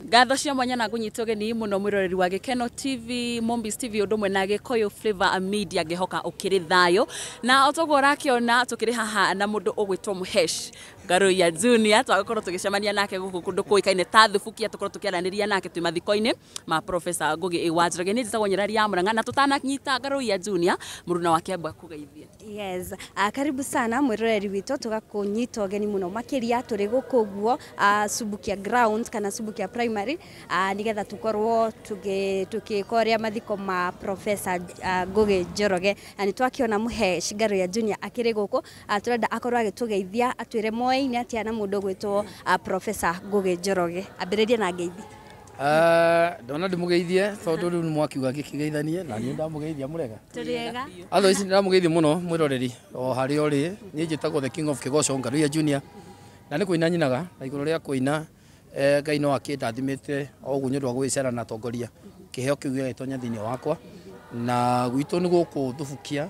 Ngatho cia mwanya na ngũnyita ũgeni mũno mwĩroreri wa Gĩkeno TV, Mombis TV, ũndũ ũmwe na Gĩkũyũ Flavor Media. Ngĩhoka ũkĩrĩ thayũ na otoguo ũrakĩona tũkĩrĩ haha na mũndũ ũgwĩtwo Mũhesh Ngaruiya Junior. Twagĩkorwo tũgĩcemania nake gũkũ kũndũ kũĩkaine ta Thubukia, tũkorwo tũkĩaranĩria nake twĩ mathiko-inĩ ma Professor Ngugi wa Njoroge. Niĩ njĩtagwo Nyerari ya Mũrang'a, na tũtananyita Ngaruiya Junior, mũruna wake amba kũgeithia. Yes, karibu sana mwiroreri witũ, tũgakũnyita ũgeni mũno makĩria tũrĩ gũkũ ũguo Subukia grounds kana Subukia Primary, nĩgetha tũkorwo tũgĩka ũrĩa mathiko ma Professor Ngugi Njoroge, na nĩ twakĩona Mũhesh Ngaruiya Junior akĩrĩ gũkũ. Tũrenda akorwo agĩtũgeithia, atwĩre moaine atĩa na mũndũ ũgwĩtwo Professor Ngugi Njoroge. Ambĩrĩria na ngeithi. Ndona ndĩmũgeithie tondũ rĩu nĩ mwakiuga ngĩkĩgeithanie na niĩ ndamũgeithia mũrega. Tũrĩega. Atho ici ndamũgeithia mũno mwĩroreri o harĩa ũrĩ. Niĩ njĩtagwo the King of Kĩgoco Ngaruiya Junior, na nĩ kũina nyinaga, na igũrũ rĩa kũina, Ngai no akĩndathimĩte o ũguo nĩ ũndũ wa gũgĩcera na atongoria, kĩheo kĩu gĩgagĩtonya thĩinĩ wakwa. Na gwitũ nĩ gũkũ Thubukia,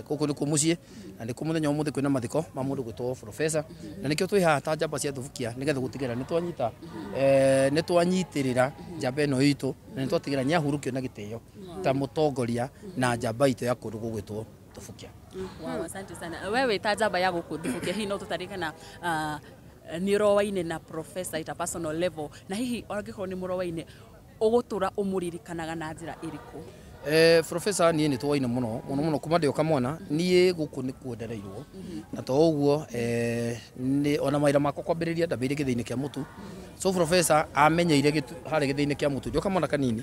gũkũ nĩkuo mũciĩ, na nĩkuo mũthenya ũmũthĩ kwĩna mathiko ma mũndũ gwĩtwo Professor, na nĩkĩo twĩ haha ta njamba cia Thubukia, nĩgetha gũtigĩrĩra nĩ twanyita, nĩ twanyitĩrĩra njamba ĩno itũ, na nĩ twatigĩrĩra nĩ ahurũkio na gĩtĩo ta mũtongoria na njamba itũ ya kũndũ gũgwĩtwo Thubukia. Wow, asante sana. Wewe ta njamba ya gũkũ Thubukia, hihi no tũtarĩ kana nĩ ũrowaine na Professor at a personal level, na hihi angĩkorwo nĩ mũrowaine, ũgũtũra ũmũririkanaga na njĩra ĩrĩkũ? Professor niĩ nĩ twoine mũno mũno mũno kuma ndĩ o kamwana. Niĩ gũkũ nĩ kuo ndereirwo, na to ũguo, nĩ ona mawĩra makwa kwambĩrĩria ndambĩrĩirie gĩthĩinĩ kĩa mũtu. So Professor amenyeire harĩa gĩthĩinĩ kĩa mũtu ndĩ o kamwana kanini,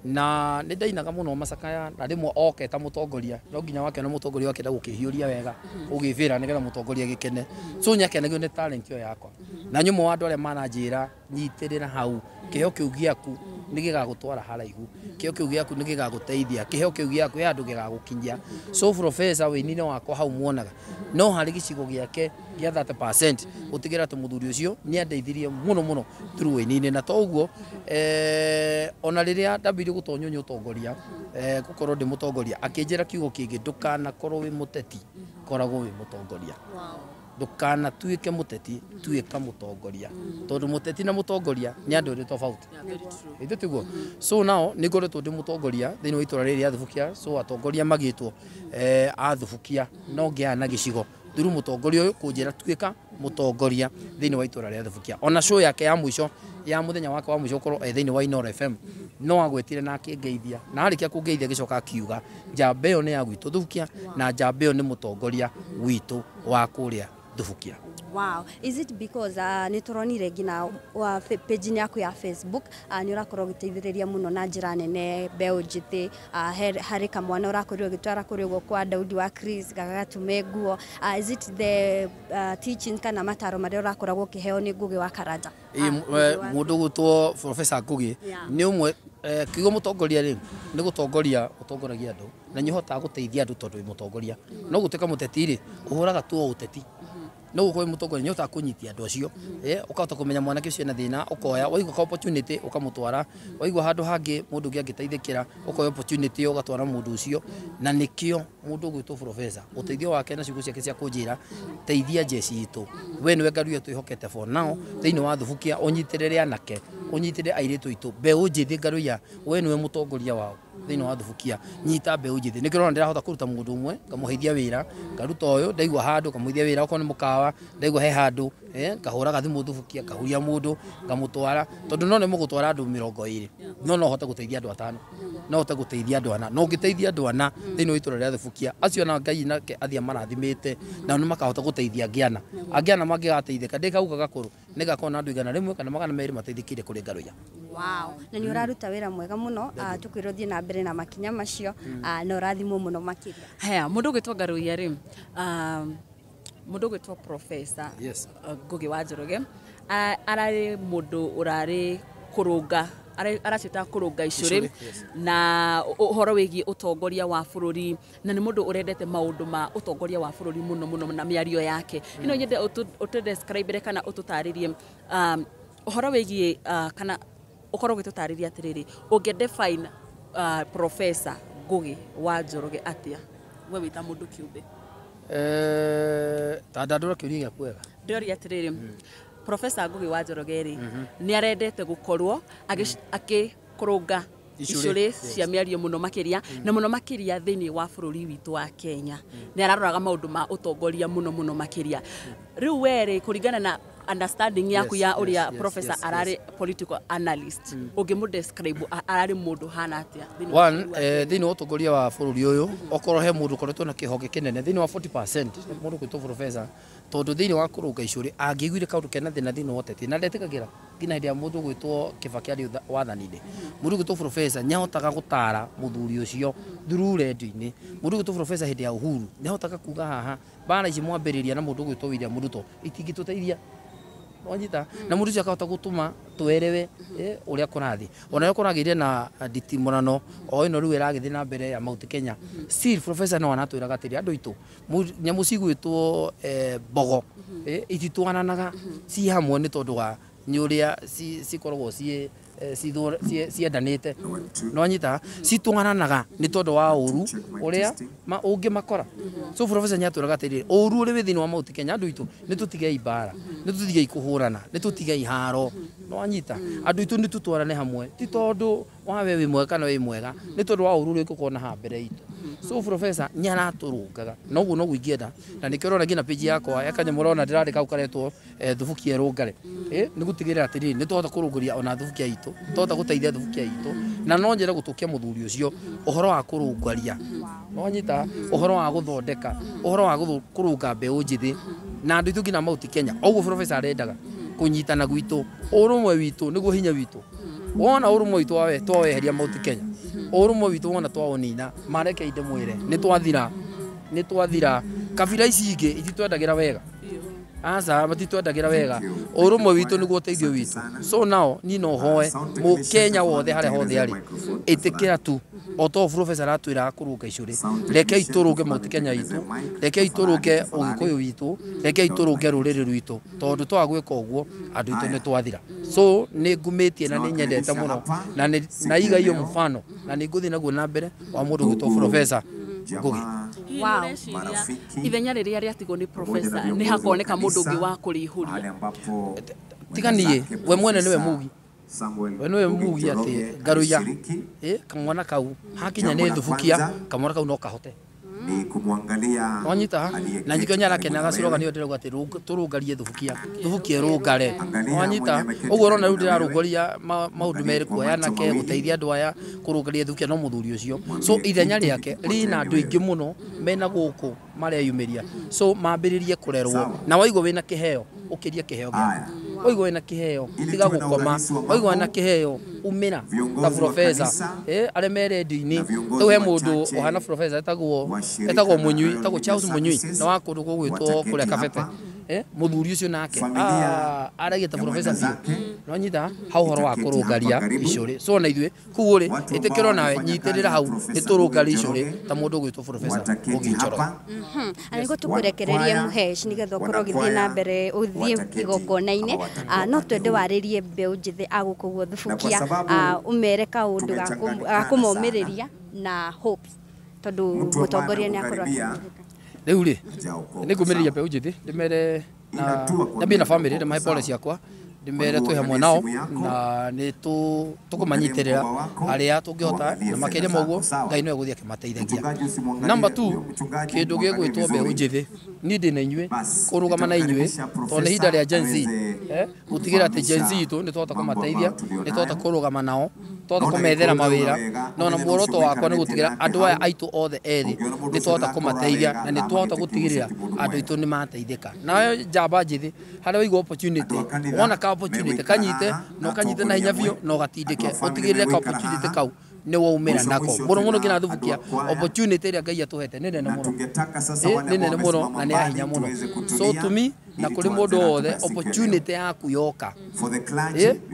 na nĩ ndainaga mũno macakaya, na rĩmwe oke ta mũtongoria, no nginya wakĩona mũtongoria wakĩenda gũkĩhiũria wega ũgĩbĩra nĩgetha mũtongoria gĩkene. So nĩakenagio nĩ talent ĩyo yakwa, na nyũmwe wa andũ arĩa mananjĩra, "Nyitĩrĩra hau, kĩheo kĩu gĩaku nĩ gĩgagũtwara haraihu, kĩheo kĩu gĩaku nĩ gĩgagũteithia, kĩheo kĩu gĩaku he handũ gĩgagũkinyia." So Professor wĩini-inĩ wakwa hau muonaga no harĩ gĩcigo gĩake gĩa 30% gũtigĩra atĩ mũthuri ũcio nĩ andeithirie mũno mũno through wĩini-inĩ. Na to ũguo, ona rĩrĩa ndambĩrĩirie gũtonywo nĩ ũtongoria, gũkorwo ndĩ mũtongoria, akĩnjĩra kiugo kĩngĩ, "Ndũkanakorwo wĩ mũteti, koragwo wĩ mũtongoria. Ndũkanatuĩke mũteti, tuĩka mũtongoria, tondũ mũteti na mũtongoria nĩ andũ erĩ tofauti." Yeah, very true. Ithe tiguo? So now nĩ ngoretwo ndĩ mũtongoria thĩinĩ wa itũra rĩrĩ rĩa Thubukia. So atongoria magĩtwo a Thubukia no ngĩaga na gĩcigo through mũtongoria ũyũ kũnjĩra, "Tuĩka mũtongoria thĩinĩ wa itũra rĩa Thubukia." Ona show yake ya mũico, ya mũthenya wake wa mũico gũkorwo e thĩinĩ wa Inooro FM, no agwetire na akĩngeithia, na arĩkia kũngeithia gĩcoka akiuga njamba ĩyo nĩ ya gwitũ Thubukia, na njamba ĩyo nĩ mũtongoria witũ wa kũrĩa Thubukia. Wow. Is it because nĩ tũronire nginya wa page yaku ya Facebook, nĩ ũrakorwo ũgĩteithĩrĩria mũno na njĩra nene mbeũ njĩthĩ, harĩ kamwana ũrakorirwo ũgĩtwara kũrĩa ũguo kwa Daudi wa Chris gagatume nguo? Is it the teaching kana mataro marĩa ũrakoragwo ũkĩheo nĩ Ngugi wa Karanja? Mũndũ gwĩtwo Professor Ngugi nĩ ũmwe, kiugo mũtongoria rĩ, nĩ gũtongoria ũtongoragia andũ, na nĩ ũhotaga gũteithia andũ tondũ wĩ mũtongoria. No gũtuĩka mũteti rĩ, ũhũraga tu o ũteti. No gũkorwo wĩ mũtongoria nĩ ũhotaga kũnyitia andũ acio, ũkahota kũmenya mwanake ũcio ena thĩna, ũkoya waigua ka opportunity ũkamũtwara, waigua handũ hangĩ mũndũ ũngĩ angĩteithĩkĩra, ũkoya opportunity ĩyo ũgatwara mũndũ ũcio. Na nĩkĩo mũndũ ũgwĩtwo Professor, ũteithio wake na ciugo ciake cia kũnjĩra, "Teithia jeshi itũ, we nĩwe Ngaruiya twĩhokete for now thĩinĩ wa Thubukia, ũnyitĩrĩre anake, ũnyitĩrĩre airĩtu aitũ, mbeũ njĩthĩ. Ngaruiya, we nĩwe mũtongoria wao thĩinĩ wa Thubukia, nyita mbeũ njĩthĩ." Nĩkĩo ũrona ndĩrahota kũruta mũndũ ũmwe ngamũheithia wĩra, ngaruta ũyũ ndaigua handũ ngamũheithia wĩra, okorwo nĩ mũkawa ndaigua he handũ, ngahũraga thimũ Thubukia, ngahuria mũndũ ngamũtwara, tondũ no nĩ mũgũtwara andũ 20, no no hote gũteithia andũ atano, no hote gũteithia andũ ana. No ũngĩteithia andũ ana thĩinĩ wa itũra rĩa Thubukia, acio na Ngai nake athiĩ amarathimĩte, nao nĩ makahota gũteithia angĩ ana, angĩ ana mangĩgateithĩka, ndĩkauga gakũrũ nĩgakorwo na andũ 100 kana 200 mateithĩkĩire kũrĩ Ngaruiya. Wow. Na nĩ ũraruta wĩra mwega mũno, tũkwĩrwo ũthiĩ na mbere na makinya macio, na ũrathimwo mũno makĩria. Haya, mũndũ ũgwĩtwo Ngaruiya rĩ, mũndũ ũgwĩtwo Professor Ngugi wa Njoroge ararĩ mũndũ ũrarĩ kũrũnga, aracĩta kũrũnga icũrĩ. Icũrĩ, yes. Na ũhoro wĩgiĩ ũtongoria wa bũrũri, na nĩ mũndũ ũrendete maũndũ ma ũtongoria wa bũrũri mũno mũno na mĩario yake ĩno. Nyende ũtũ describe kana ũtũtarĩrie ũhoro wĩgiĩ, kana ũkorwo ũgĩtũtarĩria atĩrĩrĩ, ũngĩ define Professor Ngugi wa Njoroge atĩa, we wĩ ta mũndũ kĩũmbe? Ta ndandũra kĩũria gĩaku wega. Ndĩroria atĩrĩrĩ, Professor Ngugi wa Njoroge rĩ nĩ arendete gũkorwo akĩkũrũnga icũrĩ cia mĩario mũno makĩria na mũno makĩria thĩinĩ wa bũrũri witũ wa Kenya. Nĩ araroraga maũndũ ma ũtongoria mũno mũno makĩria. Rĩu we rĩ, kũringana na understanding yaku ya ũrĩa professor ararĩ political analyst, ũngĩmũ describe ararĩ mũndũ hana atĩa? One, thĩinĩ wa ũtongoria wa bũrũri ũyũ, okorwo he mũndũ ũkoretwo na kĩhonge kĩnene thĩinĩ wa 40% mũndũ gwĩtwo professor, tondũ thĩinĩ wa kũrũnga icũrĩ angĩiguire kaũndũ kena thĩna thĩinĩ wa ũteti na ndetĩkagĩra nginya hĩndĩ ya mũndũ gwĩtwo Kibaki arĩ wathani-inĩ, mũndũ gwĩtwo professor nĩahotaga gũtara mũthuri ũcio through radio-inĩ. Mũndũ gwĩtwo professor hĩndĩ ya Uhuru nĩahotaga kuga haha mbara ici mwambĩrĩria na mũndũ gwĩtwo William Ruto itingĩtũteithia, wanyita, na mũndũ ũcio akahota gũtũma twerewe ũrĩa kũrathiĩ. Ona rĩrĩa kũragĩire na nditimũrano o ĩno rĩu ĩragĩthiĩ na mbere ya Mount Kenya, still professor no anatwĩraga atĩrĩ, andũ aitũ, nyamũ cigwĩtwo mbogo ititwananaga ci hamwe nĩ tondũ wa nĩ ũrĩa cikoragwo ciendanĩte, no nyita, citwananaga nĩ tondũ wa ũru ũrĩa ũngĩmakora. So professor nĩ atwĩraga atĩrĩrĩ, ũru ũrĩ wĩ thĩinĩ wa Mount Kenya, andũ aitũ nĩ tũtigei mbara, nĩ tũtigei kũhũrana, nĩ tũtigei haro, no anyita, andũ aitũ nĩ tũtwarane hamwe, ti tondũ wa we wĩ mwega kana wĩ mwega, nĩ tondũ wa ũru ũrĩa ũngĩkorwo na haha mbere itũ. So professor nĩ aratũrũngaga na ũguo noguo ingĩenda, na nĩkĩo ũrona nginya page yakwa ya kanyamũ ũrona ndĩrandĩka hau karetwo Thubukia ĩrũngare, nĩ gũtigĩrĩra atĩrĩrĩ nĩ twahota kũrũngũria ona Thubukia itũ, twahota gũteithia Thubukia itũ, na no nyende gũtũkia mũthuri ũcio ũhoro wa kũrũngaria, no nyita, ũhoro wa gũthondeka, ũhoro wa kũrũnga mbeũ njĩthĩ na andũ aitũ nginya Mount Kenya. Ũguo professor arendaga kũnyitana gwitũ, ũrũmwe witũ nĩguo hinya witũ. Wona ũrũmwe witũ wawe twaweheria Mount Kenya, ũrũmwe witũ wona twaũnina, mareke ndĩmwĩre nĩ twathira, nĩ twathira. Kabira ici ingĩ ititwendagĩra wega, aca, matitwendagĩra wega. Ũrũmwe witũ nĩguo ũteithio witũ. So now niĩ no hoe mũkenya wothe harĩa hothe arĩ, ĩtĩkĩra tu o to professor aratwĩraga kũrũnga icũrĩ, rekei tũrũnge Mount Kenya itũ, rekei tũrũnge ũgĩkũyũ witũ, rekei tũrũnge rũrĩrĩ rwitũ, tondũ twaga gwĩka ũguo andũ aitũ nĩ twathira. So nĩ ngumĩtie na nĩ nyendete mũno na nĩ naiga iyo mfano na nĩ ngũthiĩ naguo na mbere wa mũndũ gwĩtwo Professor Ngugi. Hihi nĩ ũreciria ithenya rĩrĩa rĩatigwo nĩ professor nĩ hakoneka mũndũ ũngĩ wa kũrĩihũria? Tiga niĩ, we mwene nĩwe mugi, we nĩwe mugi atĩ ngaruya kamwana kau hakinya nĩ Thubukia, kamwana kau no kahote ni kumwangalia wanyita, na nyikio nyarakenaga ciroga nĩyo ndĩrauga atĩ tũrũngarie Thubukia, Thubukia ĩrũngare, wanyita. Ũguo ũrona rĩu ndĩrarũngoria maũndũ merĩ, kuoya anake, gũteithia andũ aya kũrũngaria Thubukia no mũthuri ũcio. So ithenya rĩake rĩna andũ aingĩ mũno mena gũkũ mareyumĩria, so mambĩrĩrie kũrerwo na waigua wĩna kĩheo ũkĩrie kĩheo gĩaku, waigua wĩna kĩheo tiga gũkoma, waigua wĩna kĩheo umĩra ta professor arĩa me redio-inĩ. Rĩu he mũndũ ũhana professor etagwo Mũnyui, etagwo Charles Mũnyui, na wa kũndũ gũgwĩtwo kũrĩa Kabete, mũthuri ũcio nake aragia ta professor biũ, no nyita hau ũhoro wa kũrũngaria icũrĩ. So ona ithuĩ koguo rĩ, ĩtĩkĩrwo nawe, nyitĩrĩra hau nĩ tũrũngarie icũrĩ ta mũndũ ũgwĩtwo Professor Ngugi Njoroge. Na nĩguo tũkũrekererie Mũhesh nĩgetha ũkorwo ũgĩthiĩ na mbere ũthiĩ igongona-inĩ, no twende warĩrie mbeũ njĩthĩ a gũkũ guo Thubukia, ũmere kaũndũ ga kũmomĩrĩria na hopes, tondũ mũtongoria nĩ akorwo akĩhurũka. Rĩu rĩ, nĩ ngũmĩrĩria mbeũ njĩthĩ, ndĩmere na nyambie na family, ndĩmahe pole ciakwa, ndĩmere twĩ hamwe nao na nĩ tũkũmanyitĩrĩra harĩa tũngĩhota, na makĩria ma ũguo Ngai nĩwe gũthiĩ akĩmateithagia. Number 2, kĩndũ gĩgwĩtwo mbeũ njĩthĩ, niĩ ndĩ na inyuĩ kũrũgama na inyuĩ tondũ nĩ ihinda rĩa Gen Z, gũtigĩrĩra atĩ Gen Z itũ nĩ twahota kũmateithia, nĩ twahota kũrũgama nao, twahota kũmethera mawĩra, no na muoroto wakwa nĩ gũtigĩrĩra andũ aya aitũ othe ethĩ nĩ twahota kũmateithia na nĩ twahota gũtigĩrĩra andũ aitũ nĩ mateithĩka. Nayo njamba njĩthĩ, harĩa waigua opportunity, wona ka opportunity kanyite, na ũkanyite na hinya biũ na ũgatindĩke, ũtigĩrĩre ka opportunity kau nĩ waumĩra nako mũno mũno nginya Thubukia. Opportunity ĩrĩa Ngai atũhete nĩ nene mũno, nĩ nene mũno na nĩ ya hinya mũno. So to me na kũrĩ mũndũ wothe, opportunity yaku yoka,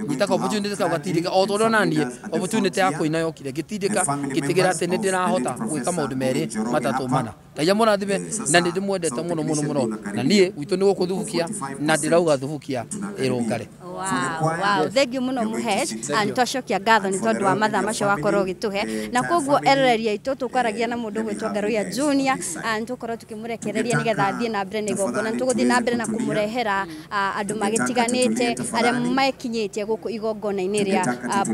nyita ka opportunity kau gatindĩka o tondũ ona niĩ opportunity ya kũina yokire ngĩtindĩka, ngĩtigĩra atĩ nĩ ndĩrahota gwĩka maũndũ merĩ matatũ mana. Ngai amũrathime na nĩ ndĩmwendete mũno mũno mũno, na niĩ gwitũ nĩ gũkũ Thubukia na ndĩrauga Thubukia ĩrũngare. Wow, thank you muno Muhesh, and twacokia ngatho nĩ tondũ wa mathaa macio wakorwo ũgĩtũhe. Na koguo eroreri aitũ, tũkwaragia na mũndũ ũgwĩtwo Ngaruiya Junior, and tũkorwo tũkĩmũrekereria nĩgetha athiĩ na mbere na igongona. Nĩ tũgũthiĩ na mbere na kũmũrehera andũ magĩtiganĩte arĩa mekinyĩtie gũkũ igongona-inĩ rĩa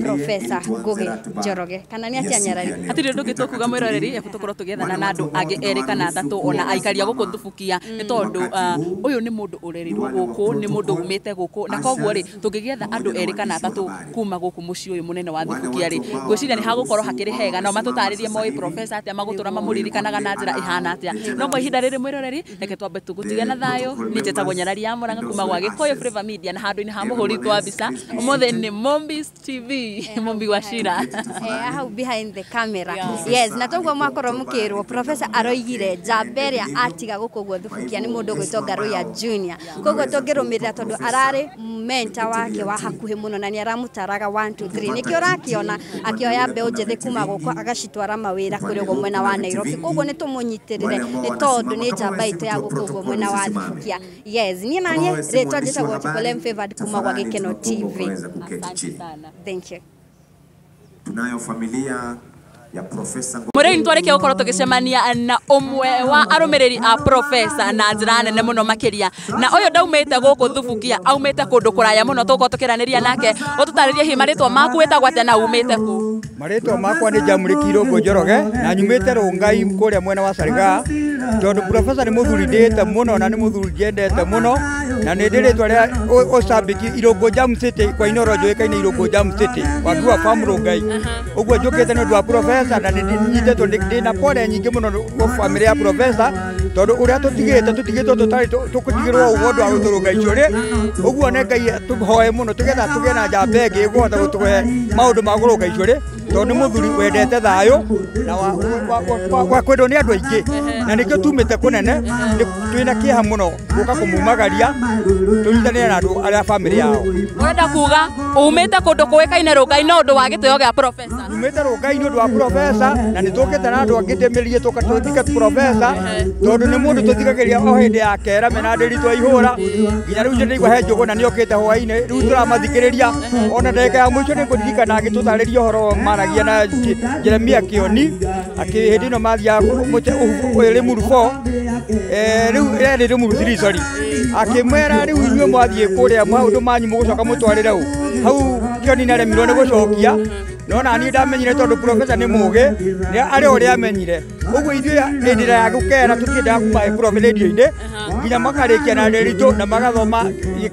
Professor Ngugi Njoroge. Kana nĩ atĩa, Nyarari? Hatirĩ ũndũ ũngĩ tũkuga, mwĩroreri, ebu tũkorwo tũgĩethana na andũ angĩ erĩ kana atatũ, ona aikaria gũkũ Thubukia, nĩ tondũ ũyũ nĩ mũndũ ũrerirwo gũkũ, nĩ mũndũ umĩte gũkũ, na koguo rĩ, tũngĩgĩetha andũ erĩ kana atatũ kuma gũkũ mũciĩ ũyũ mũnene wa Thubukia rĩ, ngwĩciria nĩ hagũkorwo hakĩrĩ hega, nao matũtarĩrie moĩ professor atĩa, magũtũra mamũririkanaga na njĩra ĩhana atĩa. No kwa ihinda rĩrĩ, mwĩroreri, reke twambe tũgũtige na thayũ. Niĩ njĩtagwo Nyarari ya Mũrang'a kuma gwa Gĩkũyũ Flavour Media, na handũ-inĩ ha mũhũri wa mbica ũmũthĩ nĩ Mombis TV, Mombi wa Shira. Hau behind the camera. Yes, na toguo mwakorwo mukirwo, professor aroigire njamba ĩrĩa atiga gũkũ ũguo Thubukia nĩ mũndũ ũgwĩtwo Ngaruiya Junior. Koguo tũngĩrũmĩrĩra, tondũ ararĩ mentor wake wa hakuhĩ mũno na nĩ aramũtaraga 1 2 3, nĩkĩo ũrakĩona akĩoya mbeũ njĩthĩ kuma gũkũ agacitwara mawĩra kũrĩa ũguo mwena wa Nairobi. Koguo nĩ tũmũnyitĩrĩre, nĩ tondũ nĩ njamba itũ ya gũkũ ũguo mwena wa Thubukia. Yes, niĩ naniĩ rĩtwa njĩtagwo Triple M Favored kuma gwa Gĩkeno TV. Asante sana. Thank you. Tunayo familia ya Profesa Mũrĩi, nĩ twarĩkia gũkorwo tũgĩcemania na ũmwe wa arũmĩrĩri a professor na njĩra nene mũno makĩria, na ũyũ ndaumĩte gũkũ Thubukia, aumĩte kũndũ kũraya mũno. Tũgũkorwo tũkĩranĩria nake, ũtũtarĩrie hihi marĩtwa maku, wĩtagwo atĩa na umĩte kũ? Marĩtwa makwa nĩ Jamũrĩki Irũngũ Njoroge, na nyumĩte Rũngai kũrĩa mwena wa Sarigaa, tondũ professor nĩ mũthuri ndĩĩte mũno na nĩ mũthuri njendete mũno, na nĩ ndĩ rĩtwa rĩa ũcambĩki Irũngũ Jam City kwa Inoro, njũĩkaine Irũngũ Jam City wakiwa farm Rũngai. Ũguo njũkĩte nĩ ũndũ wa professor, na nĩ nyitĩtwo ndĩna pole nyingĩ mũno gũ family ya professor, tondũ ũrĩa tũtigĩte, tũtigĩtwo tũtarĩ tũkũtigĩrwo ũguo ũndũ wa gũtũrũnga icũrĩ ũguo. Nĩ Ngai tũhoe mũno tũgetha tũgĩe na njamba ĩngĩ ĩkũhota gũtũhe maũndũ ma kũrũnga icũrĩ, tondũ nĩ mũthuri wendete thayũ na wa kwendwo nĩ andũ aingĩ, na nĩkĩo tumĩte kũnene. Twĩna kĩeha mũno gũka kũmumagaria tũnyitanĩre na andũ arĩa family yao. Ũrenda kuga umĩte kũndũ kũĩkaine Rũngai no ũndũ wa gĩtĩo gĩa professor? Tumĩte Rũngai nĩ ũndũ wa professor, na nĩ tũkĩte na andũ angĩ ndĩmĩrie tũka tũthike professor, tondũ nĩ mũndũ tũthikagĩria o hĩndĩ ya kera mena ndĩritũ ihũra nginya rĩu. Ndĩraigua he njũgũ na nĩokĩte hwaĩ-inĩ, rĩu tũramathikĩrĩria. Ona ndagĩka ya mũico nĩ ngũririkana agĩtũtarĩria ũhoro maragia na Jeremia Kĩoni akĩ hĩndĩ ĩno mathiaga Limuru 4, rĩu rĩarĩ Limuru 3, sorry, akĩmwĩra rĩu inyuĩ mwathiĩ kũrĩa maũndũ manyu mũgũcoka mũtwarĩre ũ hau. Kĩoni nĩaremirwo nĩ gũcokia, no na niĩ ndamenyire, tondũ professor nĩ mũgĩ, nĩ arĩ ũrĩa amenyire. Ũguo ithuĩ hĩndĩ ĩrĩa ya gũkera tũtiendaga kuma prof radio-inĩ nginya makarĩkia na ndĩritũ na magathoma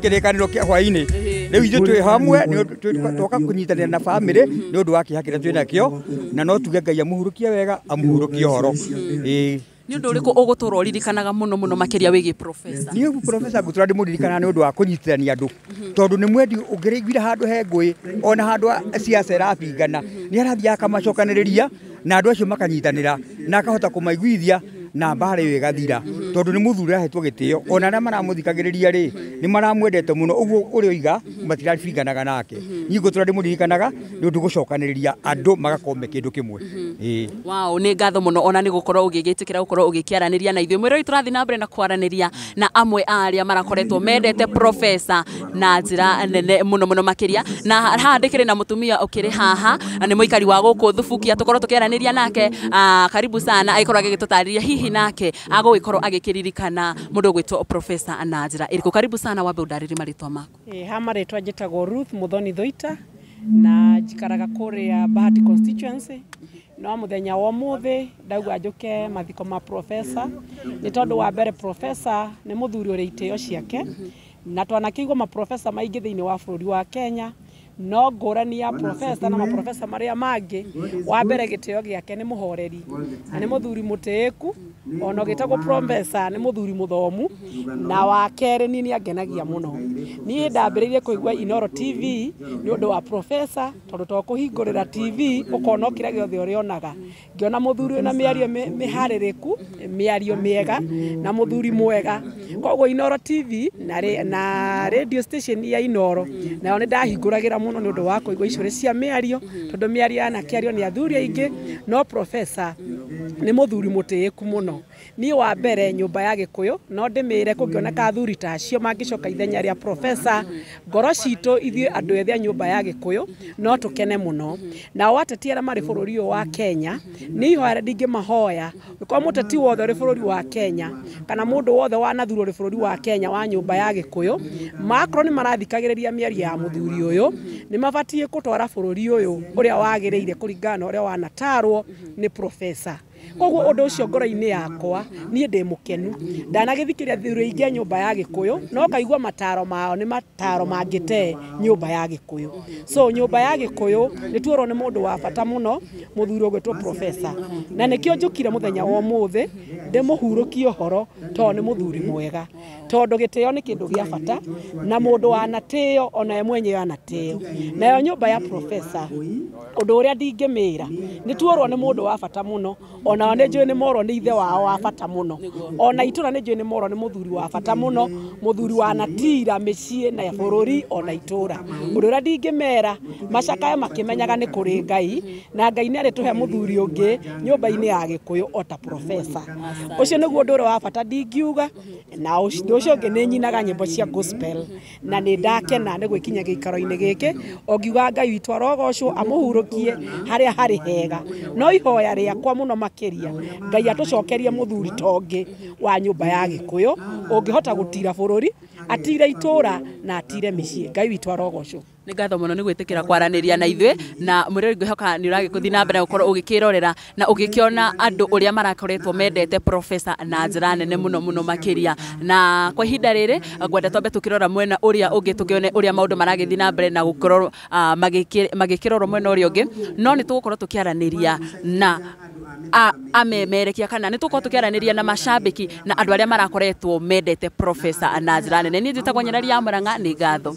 kĩrĩkanĩro kĩa hwaĩ-inĩ. Rĩu ithuĩ twĩ hamwe nĩ ũndũ twoka kũnyitanĩra na family nĩ ũndũ wa kĩeha kĩrĩa twĩ nakĩo, na no tuge Ngai amũhurũkie wega, amũhurũkie ũhoro, ĩĩ. Nĩ ũndũ ũrĩkũ ũgũtũra ũririkanaga mũno mũno makĩria wĩgiĩ professor? Niĩ professor ngũtũra ndĩmũririkanaga nĩ ũndũ wa kũnyitithania andũ, tondũ nĩ mwendi ũngĩraiguire handũ he ngũĩ, ona handũ ciaca ĩrabingana, nĩ arathiaga akamacokanĩrĩria na andũ acio makanyitanĩra na akahota kũmaiguithia na mbara ĩyo ĩgathira, tondũ nĩ mũthuri ũrahetwo gĩtĩo. Ona arĩa maramũthikagĩrĩria rĩ, nĩ maramwendete mũno. Ũguo ũrĩa oiga matirabinganaga nake. Niĩ ngũtũra ndĩmũririkanaga nĩ ũndũ gũcokanĩrĩria andũ magakorwo me kĩndũ kĩmwe, ĩĩ. Wow, nĩ ngatho mũno ona nĩ gũkorwo ũgĩgĩtĩkĩra gũkorwo ũgĩkĩaranĩria na ithuĩ. Mwĩrori, tũrathiĩ na mbere na kwaranĩria na amwe a arĩa marakoretwo mendete professor na njĩra nene mũno mũno makĩria, na haha ndĩkĩrĩ na mũtumia ũkĩrĩ haha na nĩ mũikari wa gũkũ Thubukia, tũkorwo tũkĩaranĩria nake. Karibu sana, agĩkorwo agĩgĩtũtarĩria hihi nake agũgĩkorwo agĩkĩririkana mũndũ ũgwĩtwo professor na njĩra ĩrĩkũ. Karibu sana, wambe ũndarĩrie marĩtwa maku. Ha marĩtwa njĩtagwo Ruth Muthoni Thoita na njikaraga kũrĩa Bahati constituency. No mũthenya wa ũmũthĩ ndaigua njũke mathiko ma professor nĩ tondũ wa mbere, professor nĩ mũthuri ũrĩ itĩo ciake, na twanakĩigua maprofesa maingĩ thĩinĩ wa bũrũri wa Kenya, no ngũrani ya professor na maprofesa marĩa mangĩ, wa mbere gĩtĩo gĩake nĩ mũhoreri na nĩ mũthuri mũtĩĩku, ona ũgĩtagwo professor nĩ mũthuri mũthomu. Na wa kerĩ, niĩ nĩ angenagia mũno. Niĩ ndambĩrĩirie kũigua Inoro TV nĩ ũndũ wa professor, tondũ to kũhingũrĩra TV ũkona o kĩrĩa gĩothe ũrĩonaga. Ngĩona mũthuri wĩna mĩario mĩharĩrĩku, mĩario mĩega na mũthuri mwega. Koguo Inoro TV na radio station ya Inoro nayo nĩ ndahingũragĩra mũno nĩ ũndũ wa kũigua icũrĩ cia mĩario, tondũ mĩario yanakĩario nĩ athuri aingĩ, no professor Nĩ mũthuri mũtĩĩku mũno. Niĩ wa mbere nyũmba ya Gĩkũyũ no ndĩmĩre kũngĩoneka athuri ta acio mangĩcoka ithenya rĩa profesa, ngoro citũ ithuĩ andũ ethĩ a nyũmba ya Gĩkũyũ no tũkene mũno. Nao ateti arĩa marĩ bũrũri ũyũ wa Kenya nĩ ihoya rĩrĩa ndingĩmahoya, gũkorwo mũteti wothe ũrĩ bũrũri wa Kenya kana mũndũ wothe wanathurwo ũrĩ bũrũri wa Kenya wa nyũmba ya Gĩkũyũ, makorwo nĩ marathikagĩrĩria mĩario ya mũthuri ũyũ, nĩ mabatiĩ gũtwara bũrũri ũyũ ũrĩa wagĩrĩire kũringana na ũrĩa wanatarwo nĩ profesa. Koguo ũndũ ũcio ngoro-inĩ yakwa niĩ ndĩ mũkenu. Ndanagĩthikĩrĩria athuri aingĩ a nyũmba ya Gĩkũyũ no ngaigua mataro mao nĩ mataro mangĩte nyũmba ya Gĩkũyũ. So nyũmba ya Gĩkũyũ nĩ tuorwo nĩ mũndũ wa bata mũno, mũthuri ũgwĩtwo profesa, na nĩkĩo njũkire mũthenya wa ũmũthĩ ndĩmũhurũkie ũhoro tondũ nĩ mũthuri mwega, tondũ gĩtĩo nĩ kĩndũ gĩa bata na mũndũ wanatĩo ona ye mwenyewe anatĩo. Nayo nyũmba ya profesa ũndũ ũrĩa ndingĩmĩra nĩ tuorwo nĩ mũndũ wa bata mũno, ona nĩ njũĩ nĩ morwo nĩ ithe wao wa bata mũno, ona itũra nĩ njũĩ nĩ morwo nĩ mũthuri wa bata mũno, mũthuri wanatira mĩciĩ na bũrũri ona itũra. Ũndũ ũrĩa ndingĩmera macakae makĩmenyaga nĩ kũrĩ Ngai, na Ngai nĩ arĩtũhe mũthuri ũngĩ nyũmba-inĩ ya Gĩkũyũ ota profesa. Ũcio nĩguo ũndũ ũrĩa wa bata ndingiuga. Na ũndũ ũcio ũngĩ nĩ nyinaga nyĩmbo cia gospel na nĩ ndakena nĩ gwĩkinya gĩikaro-inĩ gĩkĩ, o ngiuga Ngai witũ arogocwo amũhurũkie harĩa harĩ hega. No ihoya rĩakwa mũno makĩria Ngai atũcokerie mũthuri tongĩ wa nyũmba ya Gĩkũyũ ũngĩhota gũtira bũrũri, atire itũra na atire mĩciĩ. Ngai witũ arogocwo. Nĩ ngatho mũno nĩ gwĩtĩkĩra kwaranĩria na ithuĩ, na mwĩrori ngwĩhoka nĩ ũragĩkũthiĩ na mbere gũkorwo ũgĩkĩrorera na ũgĩkĩona andũ ũrĩa marakoretwo mendete profesa na njĩra nene mũno mũno makĩria. Na kwa ihinda rĩrĩ ngwenda twambe tũkĩrora mwena ũrĩa ũngĩ tũkĩone ũrĩa maũndũ maragĩthiĩ na mbere na gũkorwo magĩkĩrorwo mwena ũrĩa ũngĩ, no nĩ tũgũkorwo tũkĩaranĩria na amemerekia kana nĩ tũgũkorwo tũkĩaranĩria na macambĩki na andũ arĩa marakoretwo mendete profesa na njĩra nene. Niĩ njĩtagwo Nyereri ya Mũrang'a, nĩ ngatho.